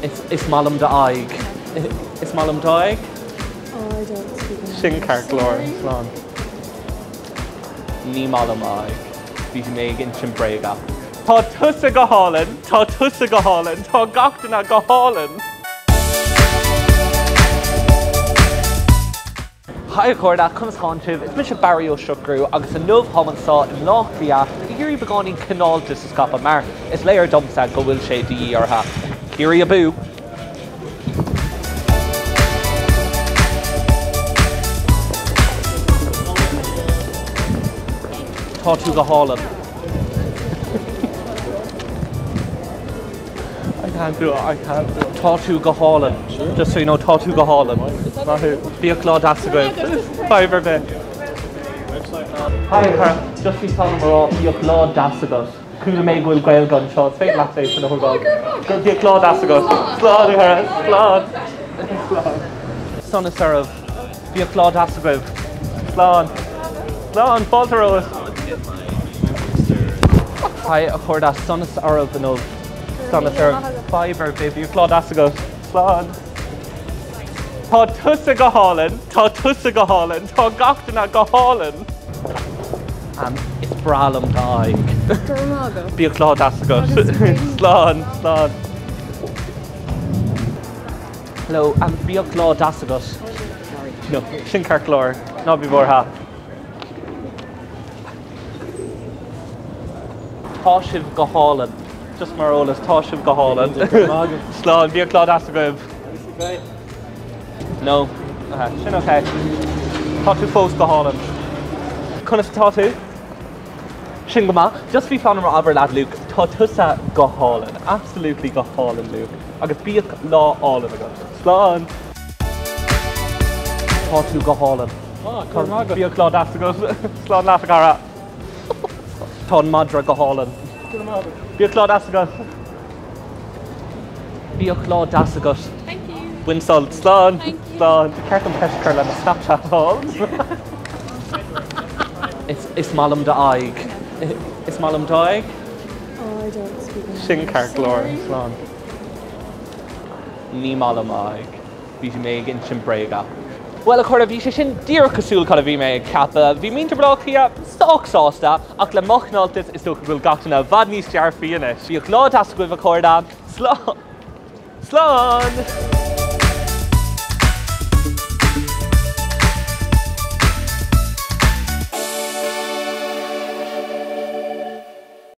Is maith liom d'aghaidh. Is maith liom d'aghaidh. Oh, I don't speak Irish. Sin ceart go leor. Slán. Ní maith liom aghaidh. Bhí mé ag insint bréaga. Tá tusa go hálainn, tá tusa go hálainn, tá gach duine go hálainn! Hi a chairde, conas tánn sibh? Is mise Barry Ó Siochrú agus inniu táim anseo i mBleá Cliath ag iarraidh beagáinín cineáltas a scaipeadh mar is léir domsa go bhfuil sé de dhíth orthu. Ciarraí abú! Tá tú go hálainn. I can't do it, I can't do it. Tá tú go hálainn. Just so you know, tá tú go hálainn. Maith thú. Bíodh lá deas agaibh. Fadhb ar bith. Hi, a chara. Just bhí fonn orm a rá, bíodh lá deas agat. Chuala mé go bhfuil Gaeilge anseo, is féidir leat é sin a thógáil. Bíodh lá deas agat. Slán, a chara. Slán. Slán. Sonas oraibh. Bíodh lá deas agaibh. Slán. Slán. Fáilte romhat. Hi, a chairde. Sonas oraibh inniu. Sonas oraibh. Fadhb ar bith. Bíodh lá deas agat. Slán. Tá tusa go hálainn. Tá tusa go hálainn. Tá gach duine go hálainn. Is breá liom d'aghaidh. Go raibh maith agat. Bíodh lá deas agat. Slán. Slán. Hello, bíodh lá deas agat. No, sin ceart go leor. Ná bí buartha. Tá sibh go hálainn. Just mar eolas, tá sibh go hálainn. Slán, bíodh lá deas agaibh. No, sin ok. Tá tú fós go hálainn. Conas atá tú? Sin go maith. Just bhí fonn orm a abair leat Luke, tá tusa go hálainn. Absolutely go hálainn Luke. Agus bíodh lá álainn agat. Slán! Tá tú go hálainn. Bíodh lá deas agat. Slán leat a chara. Tá an madra go hálainn. Bíodh lá deas agat. Bíodh lá deas agat. Thank you. Bain sult. Slán. Thank you. Slán. Ceart dom ceist a chur le mo Snapchat a fháil. Is maith liom d'aghaidh. Is maith liom d'aghaidh. Oh, I don't speak Irish. Sin ceart go leor. Slán. Ní maith liom aghaidh. Bhí mé ag insint bréaga. Bhuel, a chairde, bhí sé sin díreach cosúil cad a bhí mé ag ceapadh. Bhí muintir Bhaile Átha Cliath sách sásta, ach le mo chineáltas, is dócha go bhfuil gach duine i bhfad níos dearfaí anois. Bíodh lá deas agaibh, a chairde. Slán! Slán!